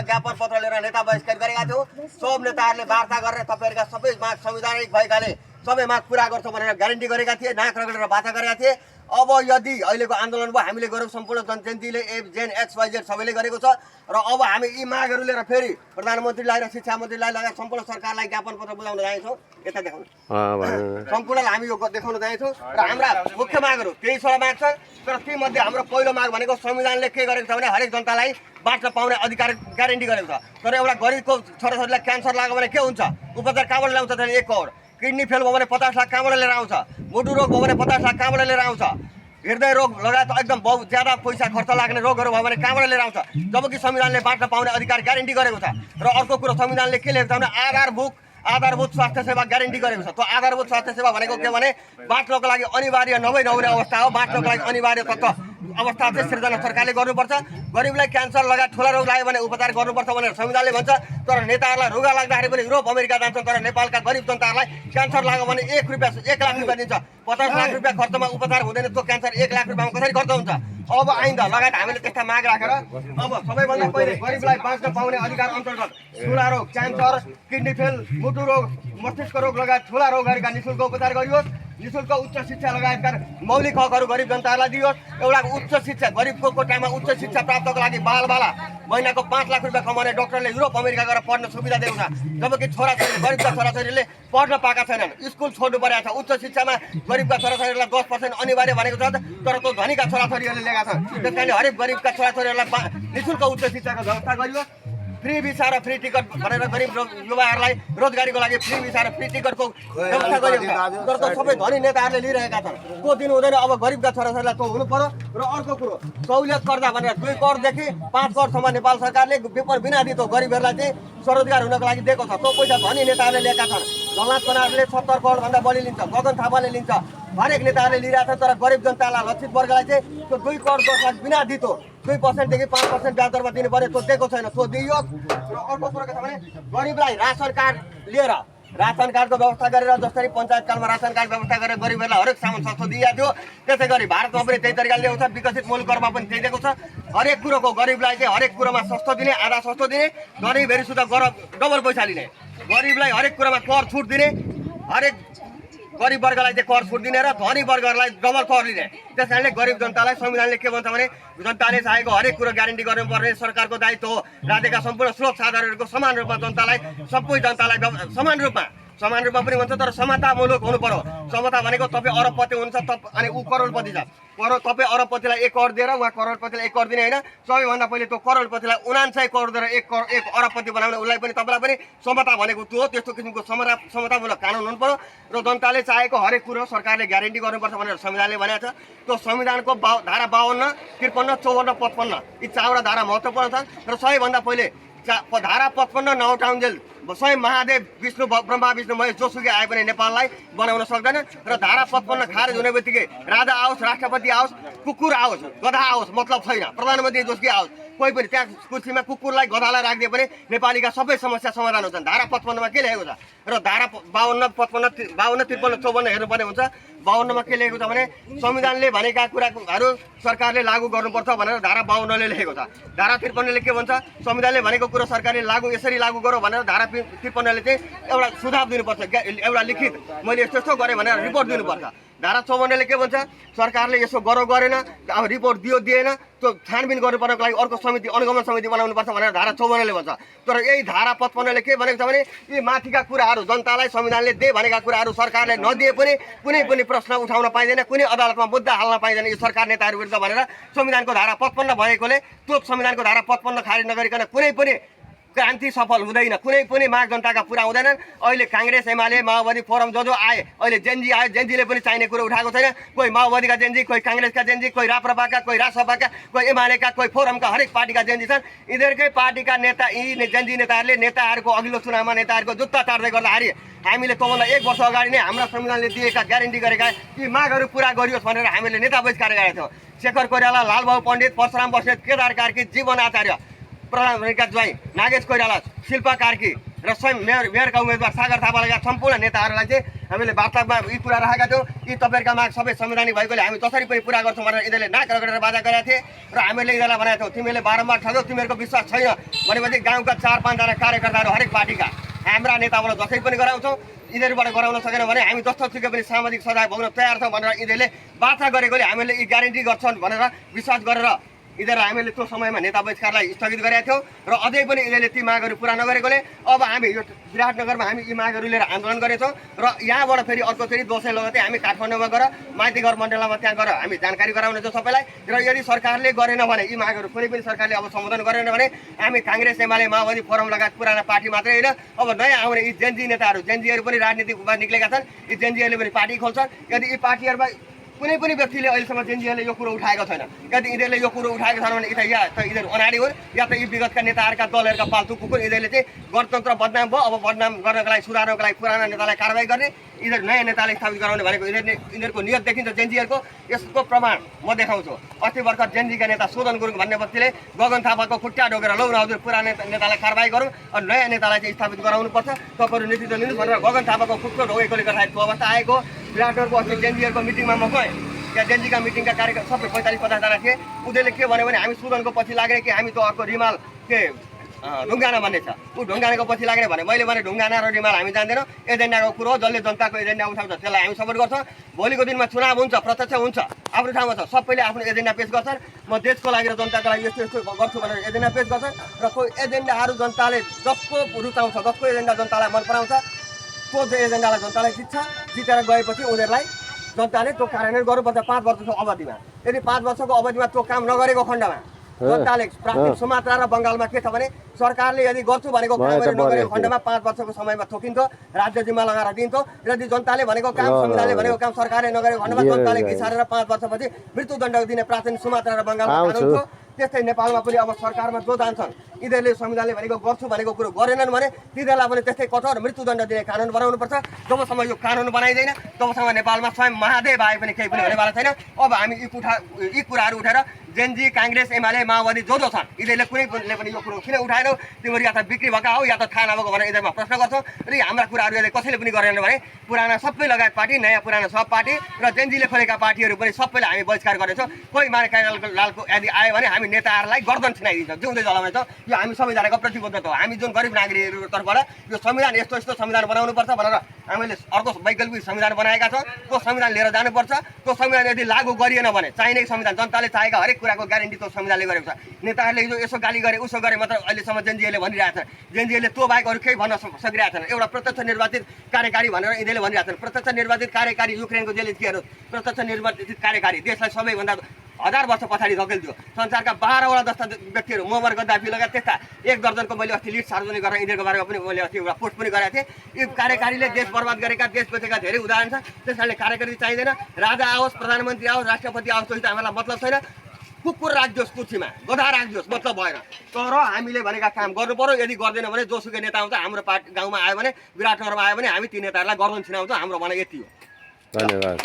मागका ज्ञापन पत्र लिएर नेता बहिष्कार गरेका थियौँ। सब नेताहरूले वार्ता गरेर तपाईँहरूका सबै माग संवैधानिक भएकाले सबै माग पुरा गर्छौँ भनेर ग्यारेन्टी गरेका थिए, नाक रगडेर वाचा गरेका थिए। अब यदि अहिलेको आन्दोलन भयो, हामीले गऱ्यौँ, सम्पूर्ण जनजयन्तीले जेन XYZ सबैले गरेको छ र अब हामी यी मागहरू लिएर फेरि प्रधानमन्त्रीलाई र शिक्षा मन्त्रीलाई लगायत सम्पूर्ण सरकारलाई ज्ञापन पत्र बुझाउन जानेछौँ। यता देखाउनु सम्पूर्णलाई हामी यो देखाउन जानेछौँ र हाम्रा मुख्य मागहरू 23 माग छन्। तर तीमध्ये हाम्रो पहिलो माग भनेको संविधानले के गरेको छ भने हरेक जनतालाई बाँच्न पाउने अधिकार ग्यारेन्टी गरेको छ। तर एउटा गरिबको छोराछोरीलाई क्यान्सर लाग्यो भने के हुन्छ? उपचार कहाँबाट ल्याउँछ त? 1 करोड। किडनी फेल भयो भने 50 लाख कहाँबाट लिएर आउँछ? मुटु रोग भयो भने 50 लाख कहाँबाट लिएर आउँछ? हृदय रोग लगायत एकदम बहुत ज्यादा पैसा खर्च लाग्ने रोगहरू भयो भने कहाँबाट लिएर आउँछ? जबकि संविधानले बाँच्न पाउने अधिकार ग्यारेन्टी गरेको छ। र अर्को कुरो संविधानले के लेखेको छ भने आधारभूत स्वास्थ्य सेवा ग्यारेन्टी गरेको छ। त्यो आधारभूत स्वास्थ्य सेवा भनेको के भने बाँच्नको लागि अनिवार्य नहुने अवस्था हो। बाँच्नको लागि अनिवार्य तत्त्व अवस्था चाहिँ सिर्जना सरकारले गर्नुपर्छ। गरिबलाई क्यान्सर लगायत ठुला रोग लाग्यो भने उपचार गर्नुपर्छ भनेर संविधानले भन्छ। तर नेताहरूलाई रुगा लाग्दाखेरि पनि युरोप अमेरिका जान्छन्, तर नेपालका गरिब जनताहरूलाई क्यान्सर लाग्यो भने 1 लाख रुपियाँ दिन्छ। 50 लाख रुपियाँ खर्चमा उपचार हुँदैन, त्यो क्यान्सर 1 लाख रुपियाँमा कसरी खर्च हुन्छ? अब आइन्दा लगायत हामीले त्यस्ता माग राखेर अब सबैभन्दा पहिले गरिबलाई बाँच्न पाउने अधिकार अन्तर्गत ठुला रोग, क्यान्सर, किडनी फेल, मुटु रोग, मस्तिष्क रोग लगायत ठुला रोगहरूका निःशुल्क उपचार गरियोस्। निःशुल्क उच्च शिक्षा लगायतका मौलिक हकहरू गरिब जनताहरूलाई दियोस्। एउटा उच्च शिक्षा गरिबको कोटामा उच्च शिक्षा प्राप्तको लागि बालबाला महिनाको 5 लाख रुपियाँ कमाउने डक्टरले युरोप अमेरिका गएर पढ्न सुविधा दिएको छ। जबकि छोराछोरी गरिबका छोराछोरीले पढ्न पाएका छैनन्, स्कुल छोड्नु परेको छ। उच्च शिक्षामा गरिबका छोराछोरीलाई 10% अनिवार्य भनेको छ, तर त्यो धनीका छोराछोरीहरूले लिएका छन्। त्यस कारणले हरेक गरिबका छोराछोरीहरूलाई निःशुल्क उच्च शिक्षाको व्यवस्था गरियो। फ्री भिसा र फ्री टिकट भनेर गरिब युवाहरूलाई रोजगारीको लागि फ्री भिसा र फ्री टिकटको व्यवस्था गरिएको छ। तर त्यो सबै धनी नेताहरूले लिइरहेका छन्, त्यो दिनु हुँदैन। अब गरिबका छोराछोरीलाई त्यो हुनु पर्यो। र अर्को कुरो सहुलियत कर्जा भनेर 2 करोडदेखि 5 करोडसम्म नेपाल सरकारले पेपर बिना दितो गरिबहरूलाई चाहिँ स्वरोजगार हुनको लागि दिएको छ। त्यो पैसा धनी नेताहरूले लिएका छन्। झलनाथ कनारले 70 करोडभन्दा बढी लिन्छ, गगन थापाले लिन्छ, हरेक नेताहरूले लिइरहेका छन्। तर गरिब जनतालाई, लक्षित वर्गलाई चाहिँ त्यो 2 करोड 10 लाख बिना दितो 2% देखि 5% ब्याज दरमा दिनु पर्यो, त्यो दिएको छैन, त्यो दिइयो। र अर्को कुरो के छ भने गरिबलाई रासन कार्ड लिएर रासन कार्डको व्यवस्था गरेर जसरी पञ्चायत कालमा रासन कार्ड व्यवस्था गरेर गरिबहरूलाई हरेक सामान सस्तो दिएको थियो, त्यसै गरी भारतमा पनि त्यही तरिकाले ल्याउँछ। विकसित मुलुकहरूमा पनि त्यही दिएको छ। हरेक कुरोको गरिबलाई चाहिँ हरेक कुरोमा सस्तो दिने, आधा सस्तो दिने, गरिबहरूसित डबल पैसा लिने, गरिबलाई हरेक कुरोमा कर छुट दिने, हरेक गरिब वर्गलाई चाहिँ कर छुट दिने र धनी वर्गहरूलाई डबल कर लिने। त्यस कारणले गरिब जनतालाई संविधानले के भन्छ भने जनताले चाहेको हरेक कुरो ग्यारेन्टी गर्नुपर्ने सरकारको दायित्व हो। राज्यका सम्पूर्ण स्रोत साधनहरूको समान रूपमा जनतालाई, सबै जनतालाई समान रूपमा पनि भन्छ। तर समतामूलक हुनु पर्यो। समता भनेको तपाईँ अरबपति हुन्छ अनि ऊ करोडपति छ। तपाईँ अरबपतिलाई 1 करोड दिएर उहाँ करोडपतिलाई 1 करोड दिने होइन। सबैभन्दा पहिले त्यो करोडपतिलाई 79 करोड दिएर 1 अरबपति बनाउने उसलाई पनि तपाईँलाई पनि समता भनेको त्यो हो। त्यस्तो किसिमको समतामूलक कानुन हुनु पर्यो। र जनताले चाहेको हरेक कुरो सरकारले ग्यारेन्टी गर्नुपर्छ भनेर संविधानले भनेको छ। त्यो संविधानको धारा 52, 53, 54, 55 यी 4वटा धारा महत्त्वपूर्ण छन्। र सबैभन्दा पहिले धारा 55 नउठाउन्जेल स्वयं महादेव विष्णु ब्रह्मा विष्णु महेश जोसुकै आए पनि नेपाललाई बनाउन सक्दैन। र धारा 55 खारेज हुने बित्तिकै राजा आओस्, राष्ट्रपति आओस्, कुकुर आओस्, गधा आओस् मतलब छैन। प्रधानमन्त्री जोसुकै आओस्, कोही पनि त्यहाँ कुर्सीमा कुकुरलाई गधालाई राखिदिए पनि नेपालीका सबै समस्या समाधान हुन्छन्। धारा 55 मा के लेखेको छ? र धारा 52, 55, 52, 53, 54 हेर्नुपर्ने हुन्छ। 52 मा के लेखेको छ भने संविधानले भनेका कुराहरू सरकारले लागू गर्नुपर्छ भनेर धारा 52 ले लेखेको छ। धारा 53 ले के भन्छ? संविधानले भनेको कुरो सरकारले यसरी लागू गरौँ भनेर धारा 53 ले चाहिँ एउटा सुझाव दिनुपर्छ, एउटा लिखित मैले यस्तो गरेँ भनेर रिपोर्ट दिनुपर्छ। धारा 54 ले के भन्छ? सरकारले यसो गरेन, अब रिपोर्ट दिएन, त्यो छानबिन गर्नुपर्नको लागि अर्को समिति, अनुगमन समिति बनाउनुपर्छ भनेर धारा 54 ले भन्छ। तर यही धारा 55 ले के भनेको छ भने यी माथिका कुराहरू जनतालाई संविधानले दे भनेका कुराहरू सरकारले नदिए पनि कुनै पनि प्रश्न उठाउन पाइँदैन, कुनै अदालतमा मुद्दा हाल्न पाइँदैन यो सरकार नेताहरू विरुद्ध भनेर संविधानको धारा 55 भएकोले त्यो संविधानको धारा 55 खारिज नगरिकन कुनै पनि क्रान्ति सफल हुँदैन, कुनै पनि माग जनताका पुरा हुँदैनन्। अहिले काङ्ग्रेस, एमाले, माओवादी, फोरम जो आए, अहिले जेनजी आयो, जेनजीले पनि चाहिने कुरो उठाएको छैन। कोही माओवादीका जेनजी, कोही काङ्ग्रेसका जेनजी, कोही राप्रपाका, कोही राजसभाका, कोही एमालेका, कोही फोरमका, हरेक पार्टीका जेनजी छन्। यिनीहरूकै पार्टीका नेता, यी जेनजी नेताहरूले नेताहरूको अघिल्लो चुनावमा नेताहरूको जुत्ता चाट्दै गर्दाखेरि हामीले त्योभन्दा 1 वर्ष अगाडि नै हाम्रा संविधानले दिएका ग्यारेन्टी गरेका यी मागहरू पुरा गरियोस् भनेर हामीले नेता बहिष्कार गरेका थियौँ। शेखर कोइराला, लालबाबु पण्डित, परशुराम बस्नेत, केदार कार्की, जीवन आचार्य, प्रधानमन्त्रीका ज्वाइँ नागेश कोइराला, शिल्पा कार्की, र स्वयं मेयरका उम्मेदवार सागर थापा लगायत सम्पूर्ण नेताहरूलाई चाहिँ हामीले वार्तामा यी कुरा राखेका थियौँ। यी तपाईँहरूका माग सबै संवैधानिक भएकोले हामी जसरी पनि पुरा गर्छौँ भनेर यिनीहरूले नाक रगडेर बाजा गरेका थिए र हामीले यिनीहरूलाई भनेका थियौँ तिमीहरूले बारम्बार ठग्यौ, तिमीहरूको विश्वास छैन भनेपछि गाउँका 4-5 जना कार्यकर्ताहरू हरेक पार्टीका हाम्रा नेताबाट जसरी पनि गराउँछौँ, यिनीहरूबाट गराउन सकेन भने हामी जस्तो सुकै पनि सामाजिक सजाय भोग्न तयार छौँ भनेर यिनीहरूले वार्ता गरेकोले हामीले यी ग्यारेन्टी गर्छन् भनेर विश्वास गरेर यिनीहरू हामीले त्यो समयमा नेता बहिष्कारलाई स्थगित गरेका थियौँ र अझै पनि यिनीहरूले ती मागहरू पुरा नगरेकोले अब हामी यो विराटनगरमा हामी यी मागहरू लिएर आन्दोलन गरेछौँ र यहाँबाट फेरि अर्को फेरि दोस्रो लगतै हामी काठमाडौँमा गएर माइतीघर मण्डलमा त्यहाँ गएर हामी जानकारी गराउनेछौँ सबैलाई। र यदि सरकारले गरेन भने यी मागहरू कुनै पनि सरकारले अब सम्बोधन गरेन भने हामी काङ्ग्रेस एमाले माओवादी फोरम लगायत पुराना पार्टी मात्रै होइन अब नयाँ आउने यी जेनजी नेताहरू जेनजीहरू पनि राजनीतिमा निक्लेका छन्। यी जेनजीहरूले पनि पार्टी खोल्छन्। यदि यी पार्टीहरूमा कुनै पनि व्यक्तिले अहिलेसम्म जेनजीहरूले यो कुरो उठाएको छैन, यदि यिनीहरूले यो कुरो उठाएको छैन भने या त यिनीहरू अनाडी हुन् या त यी विगतका नेताहरूका दलहरूका पाल्तु कुकुर यिनीहरूले चाहिँ गणतन्त्र बदनाम भयो। अब बदनाम गर्नको लागि सुधार्नको लागि पुराना नेतालाई कारवाही गर्ने, यिनीहरू नयाँ नेतालाई स्थापित गराउने भनेको यिनीहरूको नियत देखिन्छ जेनजीहरूको। यसको प्रमाण म देखाउँछु। अस्ति भर्खर जेनजीका नेता सोधन गुरुङ भन्ने व्यक्तिले गगन थापाको खुट्टा ढोकेर लौ न हजुर पुराना नेतालाई कारवाही गरौँ अनि नयाँ नेतालाई चाहिँ स्थापित गराउनुपर्छ, तपाईँहरू नेतृत्व लिनुहोस् भनेर गगन थापाको खुट्टो ढोकेकोले गर्दाखेरि त्यो अवस्था आएको। विराटनगरको अस्ति जेनजीहरूको मिटिङमा म गएँ, त्यहाँ जेनजीका मिटिङका कार्यक्रम सबै 45-50 जना थिए। उनीहरूले के भन्यो भने हामी सुदनको पछि लाग्ने कि हामी त अर्को रिमाल के ढुङ्गाना भन्ने छ ऊ ढुङ्गानाको पछि लाग्ने भने मैले भने ढुङ्गाना र रिमाल हामी जान्दैनौँ। एजेन्डाको कुरो हो, जसले जनताको एजेन्डा उठाउँछ त्यसलाई हामी सपोर्ट गर्छौँ। भोलिको दिनमा चुनाव हुन्छ, प्रत्यक्ष हुन्छ, आफ्नो ठाउँमा छ, सबैले आफ्नो एजेन्डा पेश गर्छन्। म देशको लागि र जनताको लागि यस्तो यस्तो गर्छु भनेर एजेन्डा पेश गर्छन् र कोही एजेन्डाहरू जनताले जसको रुचाउँछ, जसको एजेन्डा जनतालाई मन पराउँछ त्यो एजेन्डालाई जनतालाई जितेर गएपछि उनीहरूलाई जनताले त्यो कार्यान्वयन गर्नुपर्छ 5 वर्षको अवधिमा। यदि 5 वर्षको अवधिमा त्यो काम नगरेको खण्डमा जनताले प्राथमिक सुमात्रा र बङ्गालमा के छ भने सरकारले यदि गर्छु भनेको कामहरू नगरेको खण्डमा 5 वर्षको समयमा थोकिन्थ्यो, राज्य जिम्मा लगाएर दिन्थ्यो। यदि जनताले भनेको काम संविधानले भनेको काम सरकारले नगरेको खण्डमा जनताले घिसारेर 5 वर्षपछि मृत्युदण्ड दिने प्राथमिक सुमात्रा र बङ्गालमा कानुन थियो। त्यस्तै नेपालमा पनि अब सरकारमा जो जान्छन् यिनीहरूले संविधानले भनेको गर्छु भनेको कुरो गरेनन् भने तिनीहरूलाई पनि त्यस्तै कठोर मृत्युदण्ड दिने कानुन बनाउनुपर्छ। जबसम्म यो कानुन बनाइँदैन तबसम्म नेपालमा स्वयं महादेव आए पनि केही पनि हुनेवाला छैन। अब हामी यी कुराहरू उठाएर जेनजी काङ्ग्रेस एमाले माओवादी जो छन् यिनीहरूले कुनैले पनि यो कुरो किन उठाएनौ, तिमीहरू या त बिक्री भएका हो या त थाहा नभएको भनेर यिनीहरूमा प्रश्न गर्छौँ। र हाम्रा कुराहरू यदि कसैले पनि गरेन भने पुराना सबै लगायत पार्टी नयाँ पुराना सब पार्टी र जेनजीले खोलेका पार्टीहरू पनि सबैलाई हामी बहिष्कार गर्नेछौँ। कोही मानेकालालको यदि आयो भने हामी नेताहरूलाई गर्दन छिनाइदिन्छौँ, जिउँदै जलाउँछौँ। यो हामी संविधानको प्रतिबद्धता हो। हामी जुन गरिब नागरिकहरूको तर्फबाट यो संविधान यस्तो यस्तो संविधान बनाउनुपर्छ भनेर हामीले अर्को वैकल्पिक संविधान बनाएका छौँ। त्यो संविधान लिएर जानुपर्छ। त्यो संविधान यदि लागू गरिएन भने चाहिने संविधान जनताले चाहेका हरेक कुराको ग्यारेन्टी त्यो संविधानले गरेको छ। नेताहरूले हिजो यसो गाली गरे उसो गरे मात्र अहिलेसम्म जेनजीहरूले भनिरहेछन्। जेनजीहरूले त्यो बाहेक अरू केही भन्न सकिरहेछन्। एउटा प्रत्यक्ष निर्वाचित कार्यकारी भनेर यिनीहरूले भनिरहेछन्। प्रत्यक्ष निर्वाचित कार्यकारी युक्रेनको जेलेन्स्कीहरू प्रत्यक्ष निर्वाचित कार्यकारी देशलाई सबैभन्दा 1000 वर्ष पछाडि धकेल्थ्यो। संसारका 12वटा जस्ता व्यक्तिहरू मोहम्मद गद्दाफी लगायत त्यस्ता 1 दर्जनको मैले अस्ति लिस्ट सार्वजनिक गरेर यिनीहरूको बारेमा पनि मैले अस्ति एउटा पोस्ट पनि गरेको थिएँ। यी कार्यकारीले देश बर्बाद गरेका देश बेचेका धेरै उदाहरण छ। त्यस कारणले कार्यकारी चाहिँदैन। राजा आओस्, प्रधानमन्त्री आओस्, राष्ट्रपति आओस्, त्यो त हामीलाई मतलब छैन। कुकुर राख्दियोस् कुर्सीमा, गधा राख्दियोस्, मतलब भएन। तर हामीले भनेका काम गर्नु पर्यो। यदि गर्दैन भने जोसुकै नेता आउँछ हाम्रो पार्टी गाउँमा आयो भने विराटनगरमा आयो भने हामी ती नेताहरूलाई गर्दन छिनाउँछौँ। हाम्रो भनाइ यति हो। धन्यवाद।